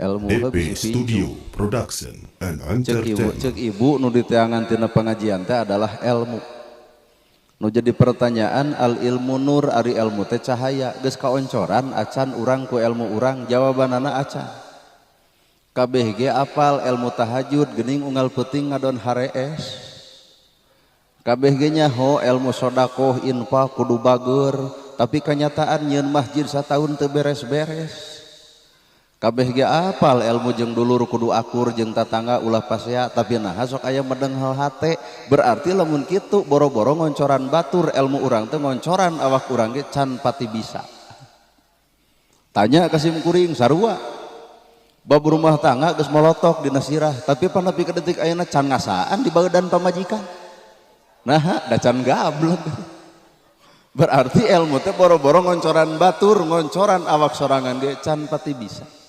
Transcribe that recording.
Ilmu heuh DP bisi Studio pincuk. Production and Cek ibu, cek Entertainment. Ibu, nu diteangan tina pengajian teh adalah ilmu. Nu jadi pertanyaan, al ilmu nur, ari ilmu teh cahaya, geus kaoncoran acan urang ku ilmu urang? Jawabanana acan. Kabeh ge apal ilmu tahajud, geuning unggal peuting ngadon harees. Kabeh ge nyaho ilmu sodakoh, infak, kudu bager, tapi kenyataan nyieun masjid sataun teu beres-beres. Kabeh ge apal ilmu jeung dulur kudu akur, jeung tatangga ulah pasea, tapi nah sok aya medeng hal hate. Berarti lamun kitu, boro-boro ngoncoran batur ilmu urang teh, ngoncoran awak urang ge can pati bisa. Tanya ka sim kuring, sarua bab rumah tangga geus molotok dina sirah, tapi pan nepi ka detik ayeuna can ngasaan di badan pamajikan. Nah, da can gablek. Berarti ilmu teh boro-boro ngoncoran batur, ngoncoran awak sorangan ge can pati bisa.